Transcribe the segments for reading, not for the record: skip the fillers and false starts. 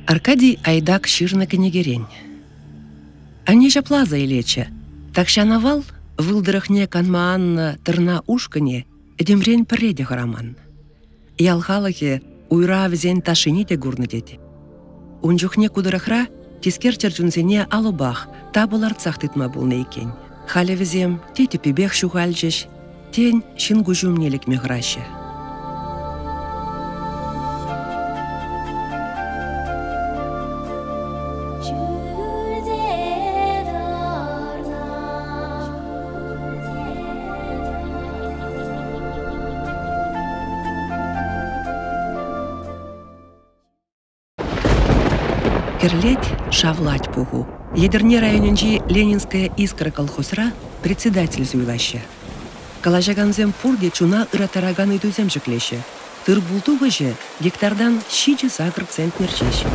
Аркадий Айдак ҫырнӑ кӗнекерен. Анне ҫапла аса илетчӗ. Тахҫан авал выл тӑрӑхне канма аннӑ тӑрна ушкӑнӗ этемрен пӗрре те хӑраман. Ял халӑхӗ уйра вӗсен ташшине те курнӑ тет. Ун чухне ку тӑрӑхра тискер чӗрчунсене алӑпах, тапӑ лартсах тытма пулнӑ иккен. Халӗ вӗсем те тӗппипех ҫухалчӗҫ, тен, ҫын куҫ умне лекме хӑраҫҫӗ. Кӗрлет, шавлать пуху. Етӗрне районӗнчи Ленинская искра колхозра председатель суйлаҫҫӗ. Калаҫакансем пурте чуна ыраттаракан ыйтусем ҫӗклеҫҫӗ. Тыр-пул тухӑҫӗ гектартан 7-8 центнер ҫеҫ.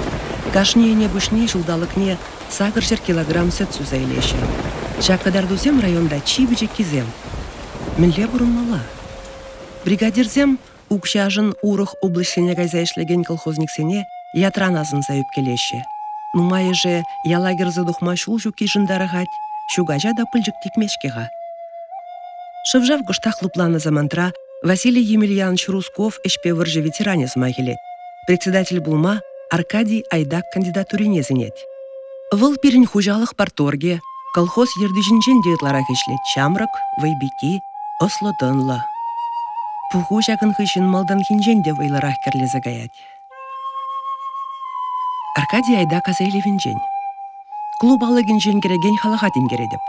Кашни ӗне пуҫне ҫулталӑкне 800 килограмм сӗт суса илеҫҫӗ. Ҫак кӑтартусем районта чи пӗчӗккисем. Мӗнле пурӑнмалла? Бригадирсем укҫашӑн урӑх облаҫсене кайса ӗҫлекен колхозниксене ятран асӑнса ӳпкелеҫҫӗ. Нумайӑшӗ яла кӗрсе тухма ҫул ҫуккишӗн тарӑхать, ҫу каҫа та пылчӑк типмест-ҫке-ха. Шӑв-шав кӑштах лӑпланнӑ самантра Василий Емельянович Руссков ӗҫпе вӑрҫӑ ветеранӗ сӑмах илет. Председатель пулма Аркадий Айдак кандидатурине сӗнет. Вӑл пирӗн хуҫалӑх парторгӗ, колхоз ертӳҫинчен те ытларах ӗҫлет, ҫамрӑк, вӑйпитти, ӑслӑ-тӑнлӑ. Пуху ҫакӑн хыҫҫӑн малтанхинчен те вӑйлӑрах кӗрлесе каять. Аркадий Айдак аса илӗвӗнчен. Клуб алӑкӗнчен кӗрекен халӑха тинкеретӗп.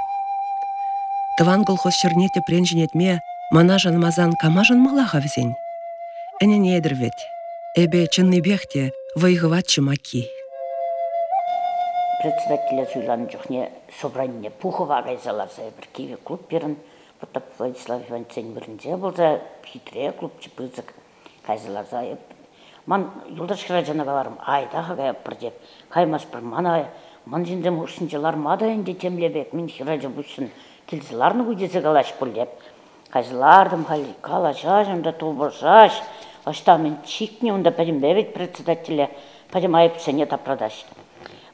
Тӑван колхоз ҫӗрне тӗпрен ҫӗнетме мана шанмасан кама шанмалла-ха вӗсен? Ӗненетӗр вӗт, эпӗ чӑннипех те вӑй-хӑват чӑмакки. Председателе суйланӑ чухне собранине пухӑва кайса ларса эпир кивӗ клуб пирӗн Потап Владислав Ивановичсен вырӑнче пулса хитре клубчӗ пысӑк кайса ларса эп ман юлташ хӗрачана каларӑм айта-ха каятпӑр теп каймастпӑр мана мӑн ҫынсем хушшинче ларма та ӗнтӗ темле пек мӗн хӗрача пуҫҫӑн килсе ларнӑ ку тесе калаҫ пуль теп кайса лартӑм халь калаҫаҫ унта тупӑшаҫ ӑҫта мӗн чикнӗ унта пӗтӗмпе вӗт председателе пӗтӗм айӑпсене тапратаҫ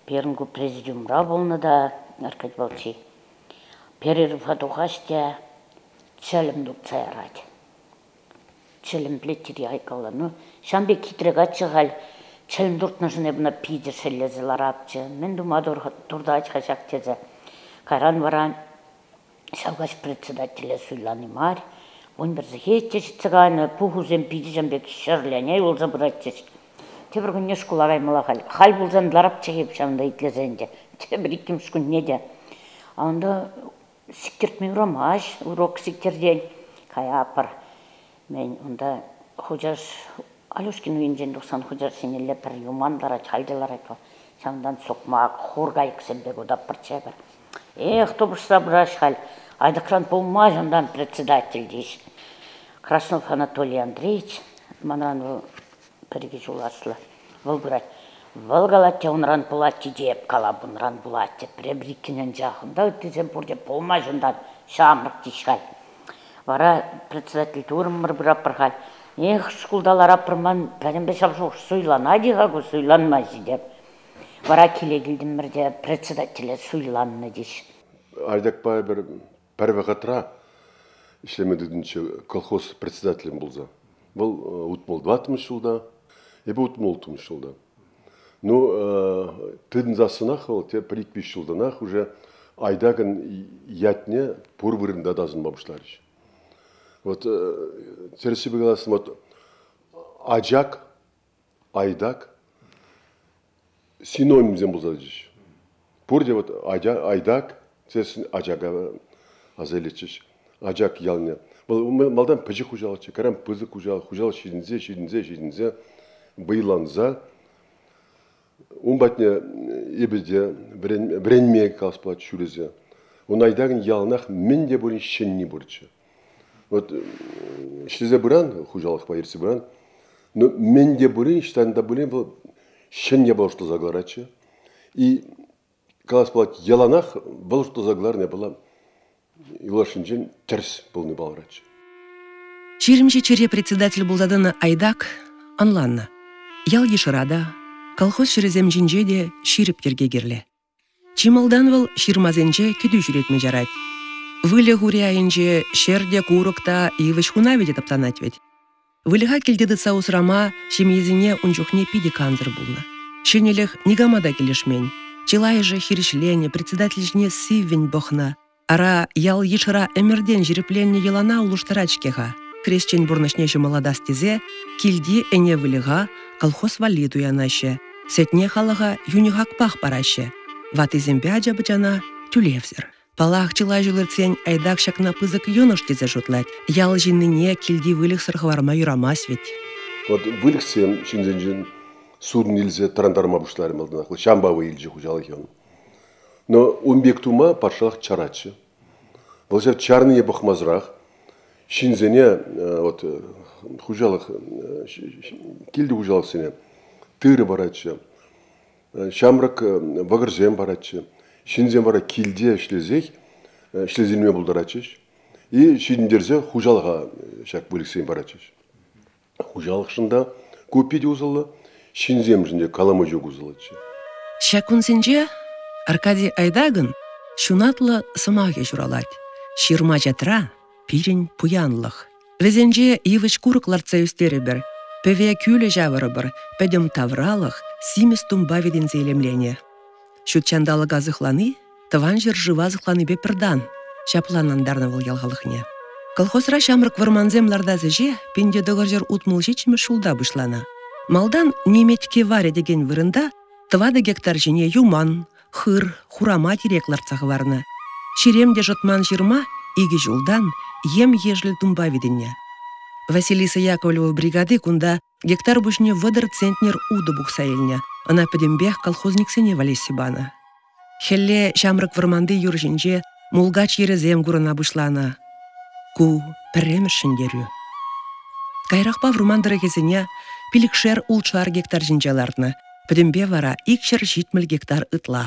пирӗн ку президиумра пулнӑ та Аркадий Павлович перерыва тухаҫ те чӗлӗм туртса ярать чӗлӗм плеттере айккалла. Ну, ҫавӑн пек хитре каччӑ халь чӗлӗм туртнӑшӑн эп ӑна питӗ шеллесе ларапчӗ. Мӗн тума туртать-ха ҫак тесе. Кайран вара ҫав каҫ председателе суйлани мар, 11 сехет те ҫитсе кайнӑ, пухусем питӗ ҫавӑн пек ҫӗрлене юлса пыратчӗҫ. Тепӗр кунне шкула каймалла халь. Халь пулсан ларапчӗ эп ҫавӑнта итлесе ӗнтӗ. Тепӗр иккӗмӗш кунне те. А унта сиктертме юрамасть, урок сиктертен. Каятпӑр. Мӗн, унта Хучаш Алешкин уйӗнчен тухсан Хучаш ҫинелле пӗр юман ларать, халь те ларать вӑл. Ҫавӑнтан сукмак, хур кайӑксем пек утатпӑрччӗ эпир. Эх, тупӑшса пыраҫ халь. Айтӑкран пулмасть унтан председатель теҫ. Краснов Анатолий Андреевич манран вӑл пӗр-икӗ ҫул аслӑ. Вӑл пырать. Вӑл калать те унран пулать те эп калап унран пулать те. Пӗр иккӗн анчах. Унта ыттисем пурте пулмасть унтан. Ҫамрӑк теҫ халь. Вара председатель турӑмӑр пыратпӑр халь. Эх, шкулта ларатпӑр ман пӗтӗмпе ҫав шухӑш суйланать-и-ха ку, суйланмасть-и теп. Вара киле килтӗмӗр те председателе суйланнӑ теҫ. Айдакпа эпир пӗр вӑхӑтра ӗҫлеме тытӑнчӗ колхоз председателӗм пулса. Вӑл 64-мӗш ҫулта, эпӗ 66-мӗш ҫулта. Ну, тытӑнсассӑнах вӑл те пӗр-ик-виҫ ҫултанах уже Айдакӑн ятне пур вырӑнта та асӑнма пуҫларӗҫ. Вот тӗрӗссипе каласан, вот Ачак, Айдак синонимсем пулса тӑчӗҫ. Пурте вот Айдак тесен Ачака аса илетчӗҫ. Ачак ялне. Вӑл малтан пӗчӗк хуҫалӑхчӗ, кайран пысӑк хуҫалӑх. Хуҫалӑх ҫитӗнсе, ҫитӗнсе, ҫитӗнсе, вӑйланса ун патне эпӗ те вӗренме калас пулать ҫӳресе. Ун Айдакӑн яланах мӗн те пулин ҫӗнни пурччӗ. Вот ӗҫлесе пыран, хуҫалӑхпа ертсе пыран, но мӗн те пулин, ӑҫтан та пулин вӑл ҫӗнӗ япала шутласа кӑларатчӗ. И калас пулать, яланах вӑл шутласа кӑларнӑ япала юлашкинчен тӗрӗс пулни палӑратчӗ. 27-ре председатель пулса тӑнӑ Айдак ӑнланнӑ. Ял-йышра та, Колхоз ҫӗрӗсем ҫинче те ҫирӗп йӗрке кирлӗ. Чи малтан вӑл ҫырмасенче кӗтӳ ҫӳретме чарать. Выльӑх ури айӗнче ҫӗр те, курӑк та, йывӑҫ хунавӗ те таптанать вӗт. Выльӑха килте тытса усрама ҫемьесене ун чухне питӗ кансӗр пулнӑ. Ҫӗнӗлӗх никама та килӗшмен. Чылайӑшӗ хирӗҫленӗ, председатель ҫине сиввӗн пӑхнӑ. Ара, ял-йышра ӗмӗртен ҫирӗпленнӗ йӑлана улӑштарать-ҫке-ха. Хресчен пурнӑҫне ҫӑмӑллатас тесе килти ӗне выльӑха колхоз валли туянаҫҫӗ, сӗтне халӑха йӳнӗ хакпах параҫҫӗ. Ваттисемпе ача-пӑчана тӳлевсӗр. Паллах, чылай ҫул иртсен Айдак ҫакна пысӑк йӑнӑш тесе шутлать. Ял ҫыннине килти выльӑхсӑр хӑварма юрамасть вӗт. Вот выльӑхсем ҫынсенчен судӑн илсе тӑрантарма пуҫларӗ малтанах. Ҫампа вӑй илчӗ хуҫалӑхӗ ун. Но ун пек тума патшалӑх чаратчӗ. Вӑл ҫав чарнине пӑхмасӑрах ҫынсене вот хуҫалӑх килти хуҫалӑхсене тырӑ паратчӗ. Ҫамрӑк вӑкӑрсем паратчӗ. Ҫынсем вара килте ӗҫлесех ӗҫлесе илме пултаратчӗҫ. И ҫитӗнтерсе хуҫалӑха ҫак выльӑхсем паратчӗҫ. Хуҫалӑхшӑн та ку питӗ усӑллӑ, ҫынсемшӗн те калама ҫук усӑллӑччӗ. Ҫак кунсенче Аркадий Айдакӑн ҫунатлӑ сӑмахӗ ҫуралать. Ҫырма-ҫатра пирӗн пуянлӑх. Вӗсенче йывӑҫ-курӑк лартса ӳстерӗпӗр, пӗве-кӳлӗ ҫавӑрӑпӑр, пӗтӗм тавралӑх симӗс тумпа витӗнсе илемленӗ. Ҫут ҫанталӑка сыхлани тӑван ҫӗршыва сыхланипе пӗр тан, ҫапла ӑнлантарнӑ вӑл ял халӑхне. Колхозра ҫамрӑк вӑрмансем лартас ӗҫе 1967 ҫулта пуҫланӑ. Малтан Неметке варӗ текен вырӑнта 4 гектар ҫине юман, хыр, хурама тирек лартса хӑварнӑ. Ҫерем те шӑтман ҫырма икӗ ҫултан ем-ешӗл тумпа витӗннӗ. Василиса Яковлева бригади кунта гектар пуҫне 30 центнер утӑ пухса илнӗ, ӑна пӗтӗмпех колхозниксене валеҫсе панӑ. Хӗлле ҫамрӑк вӑрманти юр ҫинче мулкач йӗрӗсем курӑна пуҫланӑ. Ку пӗрремӗш ҫӗнтерӳ. Каярахпа вӑрман тӑрӑхӗсене пилӗкшер-ултшар гектар ҫинче лартнӑ. Пӗтӗмпе вара 270 гектар ытла.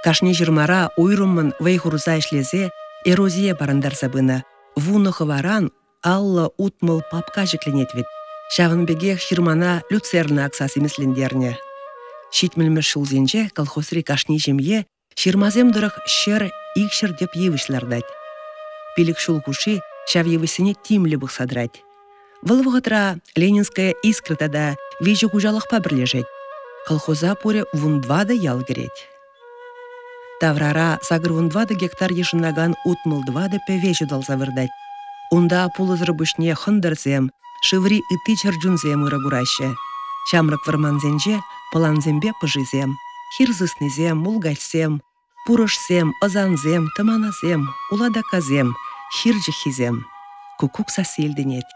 Кашни ҫырмара уйрӑммӑн вӑй хурса ӗҫлесе эрозие парӑнтарса пынӑ. 10 хӑваран 50-60 папка ҫӗкленет вӗт. Ҫавӑн пекех ҫырмана люцерна акса симӗслентернӗ. Ҫитмӗлмӗш ҫулсенче колхозри кашни ҫемье ҫырмасем тӑрӑх 100-200 тӗп йывӑҫ лартать. Пилӗк ҫул хушши ҫав йывӑҫсене тимлӗ пӑхса тӑрать. Вӑл вӑхӑтра Ленинская искра тата виҫӗ хуҫалӑхпа пӗрлешет. Колхоза пурӗ 14 ял кӗрет. Таврара 84 гектар йышӑнакан 64 пӗве ҫуталса выртать. Унта пулӑсӑр пуҫне хӑнтӑрсем, шыври ытти чӗрчунсем ырӑ кураҫҫӗ. Ҫамрӑк вӑрмансенче пӑлансемпе пӑшисем, хир сыснисем, мулкачсем, пурӑшсем, ӑсансем, тӑманасем, улатаккасем, хир чӑххисем. Куккук сасси илтӗнет.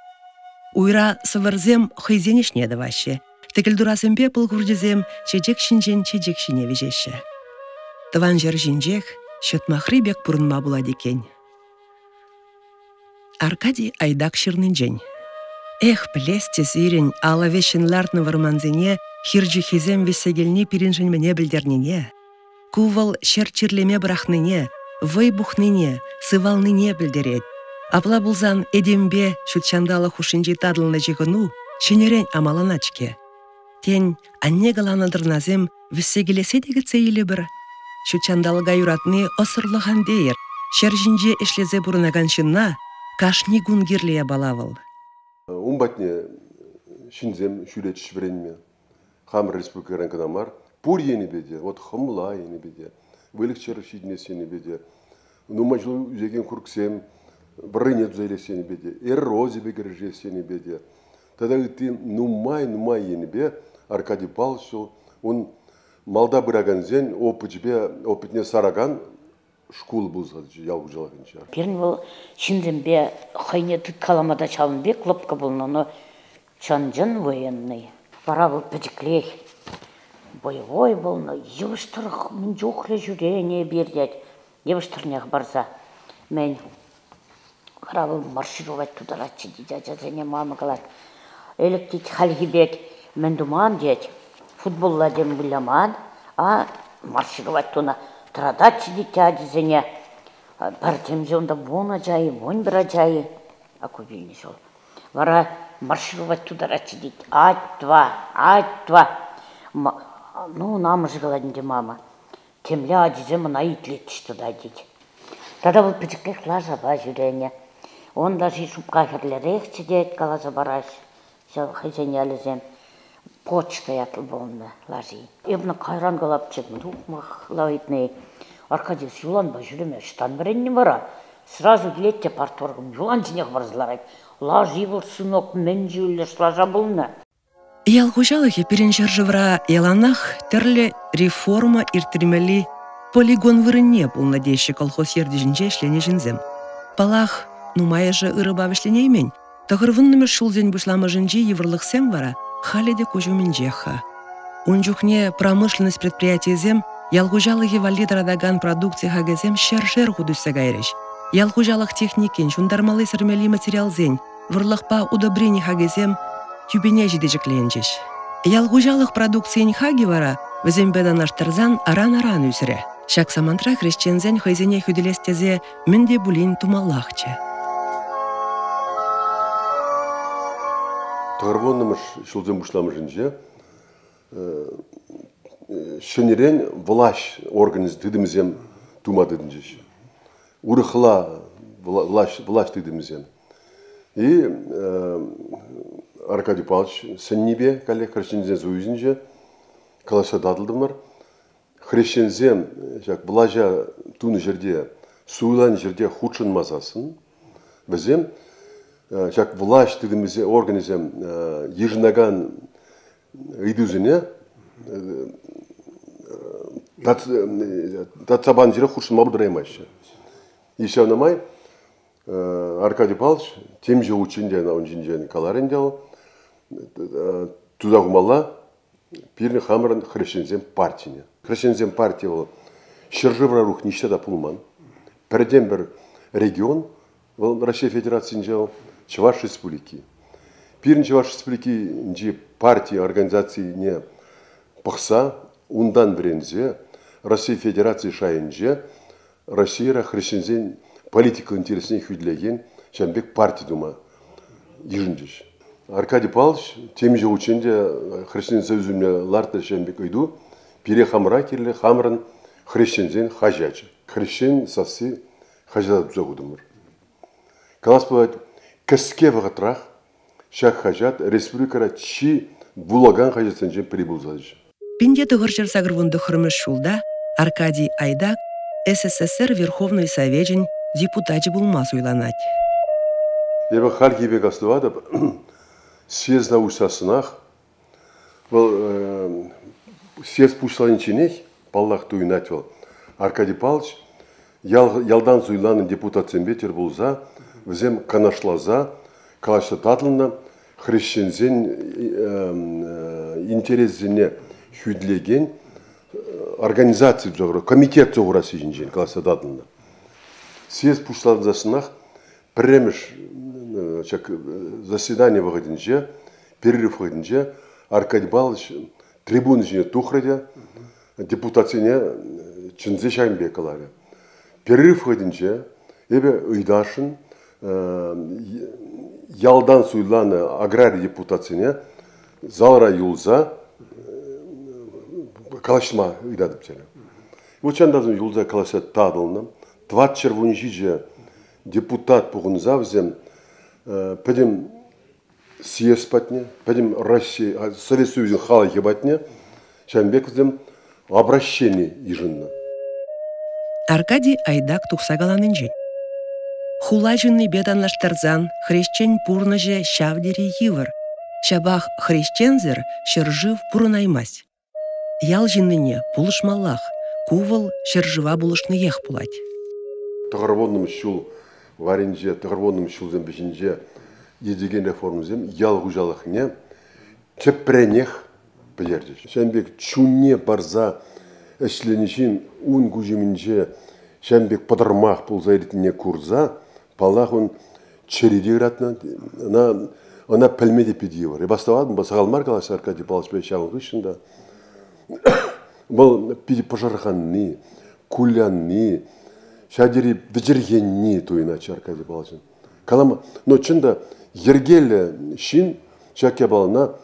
Уйра сӑвӑрсем хӑйсен ӗҫне тӑваҫҫӗ. Тӗкӗлтурасемпе пыл хурчӗсем чечек ҫинчен чечек ҫине вӗҫеҫҫӗ. Тӑван ҫӗр ҫинчех ҫӑтмахри пек пурӑнма пулать иккен. Аркадий Айдак ҫырнинчен. Эх, пӗлес те сирӗн, алӑ вӗҫҫӗн лартнӑ вӑрмансене хир чӑххисем вӗҫсе килни пирӗншӗн мӗне пӗлтернине, ку вӑл ҫӗр чирлеме пӑрахнине, вӑй пухнине, сывалнине пӗлтерет. Апла пулсан этемпе ҫут ҫанталӑк хушшинчи татӑлнӑ ҫыхӑну ҫӗнӗрен амаланать-ҫке. Тен, анне каланӑ тӑрнасем вӗҫсе килессе те кӗтсе илӗпӗр. Ҫут ҫанталӑка юратни ӑссӑрлӑх ан тейӗр. Ҫӗр ҫинче ӗҫлесе пурӑнакан ҫынна кашни кун кирлӗ япала вӑл. Ун патне ҫынсем ҫӳретчӗҫ вӗренме. Хамӑр республикӑран кӑна мар, пур енӗпе те, вот хӑмла енӗпе те, выльӑх-чӗрлӗх ҫитӗнес енӗпе те, нумай ҫул ӳсекен курӑксем вӑррине туса илес енӗпе те, эрозипе кӗрешес енӗпе те, тата ытти нумай-нумай енӗпе Аркадий Павлович ун малта пыракансен опычӗпе опытне саракан шкул пулса тӑчӗ ял хуҫалӑхӗнче. Пирӗн вӑл ҫынсемпе хӑйне тыткалама та ҫавӑн пек лӑпкӑ пулнӑ, но чӑн-чӑн военный. Вара вӑл пӗчӗклех боевой пулнӑ, йывӑҫ тӑрӑх мӗн чухлӗ ҫӳренӗ эпир тет. Йывӑҫ тӑрне хӑпарса. Мӗн, вара вӑл маршировать тутаратчӗ тет ачасене мама калать. Ӗлӗк тет хальхи пек мӗн туман тет, футболла тем выляман, а маршировать тунӑ. Тӑрататчӗ тет ачисене. Пӗр темҫе унта 10 ача-и, 11 ача-и, а ку вилнӗ ҫул. Вара маршировать тутаратчӗ тет. Ать-два, ать-два. Ну, ун амӑшӗ калать ӗнтӗ мама. Темле ачисем ӑна итлетчӗҫ тата тет. Тата вӑл пӗчӗклех лашапа ҫӳренӗ. Он лаши шупка хӗрлӗрехчӗ тет, каласа параҫ ҫав хӑйсен ялӗсем. Почта ятлӑ пулнӑ лаши. Эпӗ кайран калапчӗ, тухмахла ыйтни. Аркадий юланпа ҫӳреме ӑҫтан вӗреннӗ вара? Сразу килет те парторг юлан ҫине хӑпарса ларать. Лаши вӑл, сынок, мӗн ҫӳллӗш лаша пулнӑ. Ял хуҫалӑхӗ пирӗн ҫӗршывра яланах тӗрлӗ реформа ирттермелли полигон вырӑнне пулнӑ теҫҫӗ колхоз ертӳҫинче ӗҫленӗ ҫынсем. Паллах, нумайӑшӗ ырӑпа вӗҫленеймен. 90-мӗш ҫулсен пуҫламӑшӗнчи йывӑрлӑхсем вара халӗ те куҫ умӗнчех-ха. Ун чухне промышленность предприятийӗсем ял хуҫалӑхӗ валли тӑратакан продукци хакӗсем ҫӗршер хут ӳссе кайрӗҫ. Ял хуҫалӑх техникин, ҫунтармалли-сӗрмелли материалсен, вӑрлӑхпа удобрени хакӗсем тӳпене ҫити ҫӗкленчӗҫ. Ял хуҫалӑх продукцийӗн хакӗ вара вӗсемпе танлаштарсан аран-аран ӳсрӗ. Ҫак самантра хресченсен хӑйсене хӳтӗлес тесе мӗн те пулин тумаллахчӗ. Тӑхӑрвуннӑмӗш ҫулсен пуҫламӑшӗнче ҫӗнӗрен влаҫ органӗсен тытӑмӗсем тума тытӑнчӗҫ. Урӑхла влаҫ тытӑмӗсем. И Аркадий Павлович сӗннипе каллех Хресченсен союзӗнче калаҫса татӑлтӑмӑр. Хресченсем ҫак влаҫа тунӑ ҫӗрте, суйланӑ ҫӗрте хутшӑнмасассӑн вӗсем ҫак влаҫ тытӑмӗсен органӗсем йышӑнакан ыйтусене татса панӑ ҫӗре хутшӑнма пултараймаҫҫӗ. И ҫавна май Аркадий Павлович темиҫе хутчен те ун ҫинчен каларӗ ӗнтӗ вӑл. Туса хумалла пирӗн хамӑрӑн хресченсен партине. Хресченсен парти вӑл ҫӗршывра рух ниҫта та пулман. Пӗртен-пӗр регион вӑл Раҫҫей Федерацийӗнче вӑл Чӑваш Республики. Пирӗн Чӑваш Республикинчи парти организацине пӑхса, унтан вӗренсе Раҫҫей Федераци шайӗнче Российӑра хресченсен политика интересне хӳтӗлекен ҫавӑн пек парти тума йышӑнчӗҫ. Аркадий Павлович темиҫе хутчен те Хресчен союзӗ лартнӑ ҫавӑн пек ыйту пире хамӑра кирлӗ хамӑрӑн хресченсен хаҫачӗ. Хресчен сасси хаҫата туса хутӑмӑр. Калас пулать, кӗске вӑхӑтрах ҫак хаҫат республикӑра чи вулакан хаҫатсенчен пӗри пулса тӑчӗ. 1989 ҫулта Аркадий Айдак СССР Верховнӑй Совечӗн депутачӗ пулма суйланать. Эпӗ хальхи пек астӑватӑп, съезда уҫсассӑнах вӑл съезд пуҫланичченех, паллах, туйӑнать вӑл, Аркадий Павлович ялтан суйланнӑ депутатсемпе тӗл пулса, вӗсем канашласа калаҫса татӑлнӑ, хресченсен интересӗсене хӳтӗлекен организаци комитет хурасси ҫинчен калаҫса татӑлнӑ. Съезд пуҫлансассӑнах пӗрремӗш ҫак заседани вӑхӑтӗнче, перерыв вӑхӑтӗнче Аркадий Павлович трибуна ҫине тухрӗ те депутатсене чӗнсе ҫакӑн пек каларӗ. Перерыв вӑхӑтӗнче эпӗ ыйтасшӑн ялтан суйланӑ аграри депутатсене залра юлса калаҫма ыйтатӑп терӗ. Вот ҫантан юлса калаҫса татӑлнӑ. 417 депутат пухӑнса вӗсем пӗтӗм съезд патне, пӗтӗм Россия, Совет Союзӗн халӑхӗ патне ҫавӑн пек вӗсем обращени йышӑннӑ. Аркадий Айдак тухса каланинчен. Хула ҫыннипе танлаштарсан хресчен пурнӑҫӗ ҫав тери йывӑр. Ҫапах хресченсӗр ҫӗршыв пурӑнаймасть. Ял ҫыннине пулӑшмаллах. Ку вӑл ҫӗршыва пулӑшниех пулать. 90-мӗш ҫул варринче, 90-мӗш ҫулсем вӗҫӗнче иртекен реформӑсем ял хуҫалӑхне тӗпренех пӗтерчӗҫ. Ҫавӑн пек чунне парса ӗҫленӗ ҫын ун куҫ умӗнче ҫавӑн пек пӑтӑрмах пулса иртнине курса, паллах, ун чӗри те ыратнӑ, ӑна пӗлме те питӗ йывӑр. Эп астӑватӑп, сахал мар калаҫса Аркадий Павловичпа ҫавӑн хыҫҫӑн та. Вӑл питӗ пӑшӑрханни, кулянни, ҫав тери вӗчӗрхенни туйӑнатчӗ Аркадий Павловичӑн. Калама, но чӑн та йӗркеллӗ ҫын ҫак япалана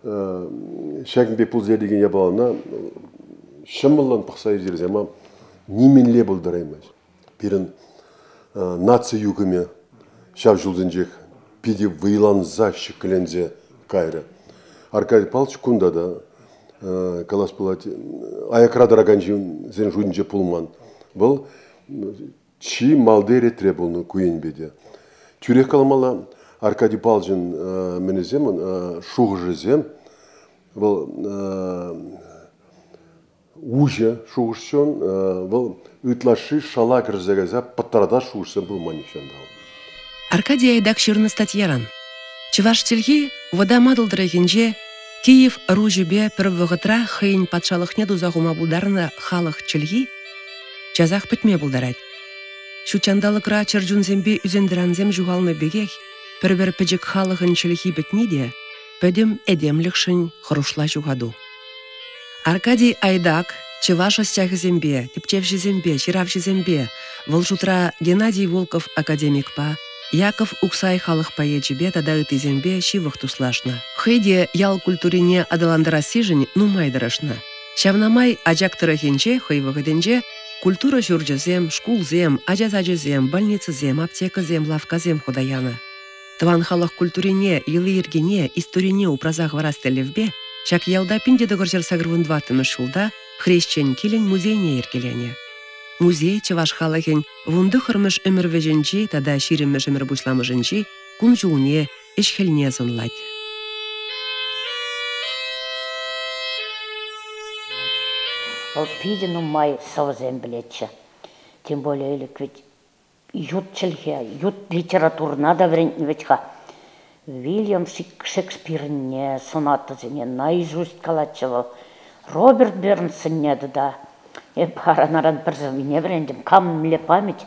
Ҫакӑн пек пулса иртекен япалана ҫӑмӑллӑн пӑхса ирттерсе ма нимӗнле пултараймасть. Пирӗн наци юхӑмӗ ҫав ҫулсенчех питӗ вӑйланса ҫӗкленсе кайрӗ. Аркадий Павлович кунта та, калас пулать, аякра тӑракан ҫынсен шутӗнче пулман. Вӑл чи малти ретре пулнӑ ку енпе те. Тӳрех каламалла, Аркадий Павловичӑн мӗнӗсем, шухӑшӗсем вӑл уҫӑ шухӑшсем, вӑл ытлашши шала кӗрсе кайса пӑтратас шухӑшсем пулман нихҫан та. Аркадий Айдак ҫырнӑ статьяран. Чӑваш чӗлхи Вӑтам Атӑл тӑрӑхӗнче Киев Руҫӗпе пӗр вӑхӑтра хӑйӗн патшалӑхне туса хума пултарнӑ халӑх чӗлхи часах пӗтме пултарать. Ҫутҫанталӑкра чӗрчунсемпе ӳсентӑрансем ҫухалнӑ пекех пӗр-пӗр пӗчӗк халӑхӑн чӗлхи пӗтни те пӗтӗм этемлӗхшӗн хӑрушла ҫухату. Аркадий Айдак чӑваш ӑсчахӗсемпе, тӗпчевҫӗсемпе, ҫыравҫӑсемпе, вӑл шутра Геннадий Волков академикпа, Яков Ухсай халӑх поэчӗпе тата ыттисемпе ҫывӑх туслашнӑ. Хӑй те ял культурине аталантарассишӗн нумай тӑрӑшнӑ. Ҫавна май Ачак тӑрӑхӗнче хӑй вӑхӑтӗнче культура ҫурчӗсем, шкулсем, ача сачӗсем, больницӑсем, аптекӑсем, лавккасем хута янӑ. Тӑван халӑх культурине, йӑли-йӗркине, историне упраса хӑварас тӗллевпе ҫак ялта 1984 ҫулта Хресчен килӗн музейне йӗркеленӗ. Музей чӑваш халӑхӗн вунтӑххӑрмӗш ӗмӗр вӗҫӗнчи тата ҫирӗммӗш ӗмӗр пуҫламӑшӗнчи кун-ҫулне, ӗҫ-хӗлне сӑнлать. Вӑл питӗ нумай сӑвӑсем пӗлетчӗ. Тем более ӗлӗк ведь ют чӗлхе, ют литературӑна та вӗрентнӗ вӗт-ха. Вильям Шекспирне, сонатӑсене наизусть калатчӗ вӑл. Роберт Бернсонне тата. Эп аран-аран пӗр сӑввине вӗрентӗм. Кам мӗнле память?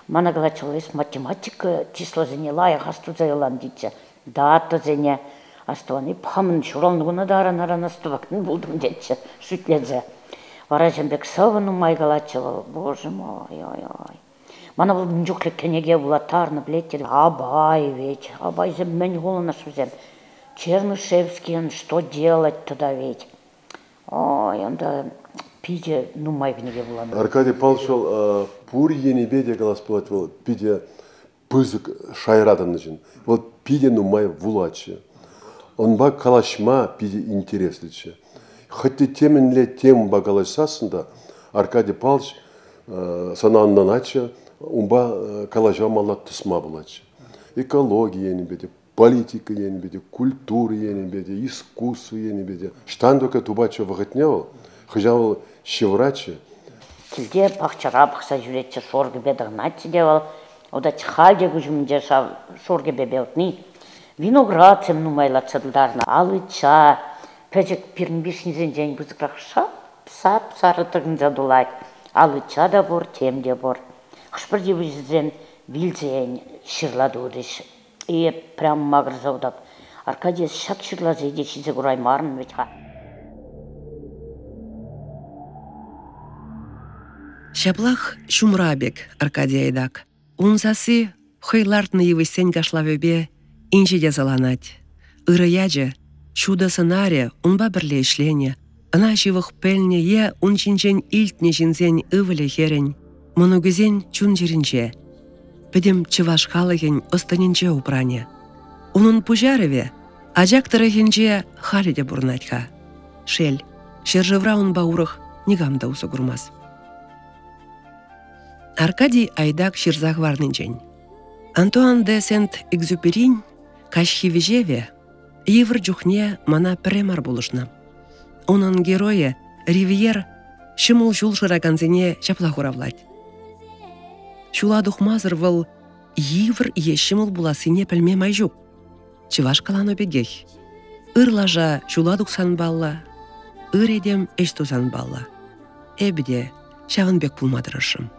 Мана калатчӗ вӑл, эс математика числосене лайӑх астуса юлан тетчӗ. Датӑсене астӑван. Эп хамӑн ҫуралнӑ куна та аран-аран астӑвакан пултӑм тетчӗ шӳтлесе. Вара ҫавӑн пек сӑвӑ нумай калатчӗ вӑл. Боже мой, ой-ой. Мана вӑл мӗн чухлӗ кӗнеке вулаттарнӑ, пӗлетӗр. Абай ведь, абайсем мӗн хулӑнӑш вӗсем. Чернышевскийӑн «Что делать» тата ведь. Ой, унта питӗ нумай кӗнеке вуланӑ. Аркадий Павлович вӑл пур енӗпе те калас пулать вӑл питӗ пысӑк шайра тӑнӑ ҫын. Вӑл питӗ нумай вулатчӗ. Унпа калаҫма питӗ интереслӗччӗ. Хӑть те темӗнле темӑпа калаҫсассӑн та Аркадий Павлович сана ӑнланатчӗ, унпа калаҫӑва малалла тӑсма пулатчӗ. Экологи енӗпе те, политика енӗпе те, культура енӗпе те, искусство енӗпе те. Ӑҫтан только тупатчӗ вӑхӑтне вӑл, хӑҫан вӑл ҫывӑратчӗ. Килте пахчара пӑхса ҫӳретчӗ, шур кӗпе тӑхӑнатчӗ те вӑл. Утать халь те куҫ умӗнче ҫав шур кӗпепе утни. Виноградсем нумайлатса тултарнӑ. Алыча, пӗчӗк пирӗн вишнисенчен пысӑкрах сап-сарӑ тӑкӑнса тулать. Алыча та пур, тем те пур. Хӑш-пӗр йывӑҫӗсем вилсен ҫырла турӗҫ. Эп прям макӑрса утап. Аркадий, ҫак ҫырласене те ҫисе кураймарӑн вӗт-ха. Ҫаплах ҫумра пек Аркадий Айдак. Ун сасси хӑй лартнӑ йывӑҫсен кашлавӗпе инҫете саланать. Ырӑ ячӗ, ҫутӑ сӑнарӗ унпа пӗрле ӗҫленӗ, ӑна ҫывӑх пӗлнӗ е ун ҫинчен илтнӗ ҫынсен ывӑлӗ-хӗрӗн, мӑнукӗсен чун-чӗринче, пӗтӗм чӑваш халӑхӗн ӑс-тӑнӗнче упранӗ. Унӑн пуҫарӑвӗ Ачак тӑрӑхӗнче халӗ те пурӑнать-ха. Шел, ҫӗршывра унпа урӑх никам та усӑ курмасть. Аркадий Айдак ҫырса хӑварнинчен. Антуан де Сент-Экзюперин каҫхи вӗҫеве йывӑр чухне мана пӗрре мар пулӑшнӑ. Унӑн геройӗ Ривьер ҫӑмӑл ҫул шыракансене ҫапла хуравлать. Ҫула тухмасӑр вӑл йывӑр е ҫӑмӑл пулассине пӗлме май ҫук. Чӑваш каланӑ пекех. Ыр лаша ҫула тухсан паллӑ, ыр этем ӗҫ тусан паллӑ. Эпӗ те ҫавӑн пек пулма тӑрӑшрӑм.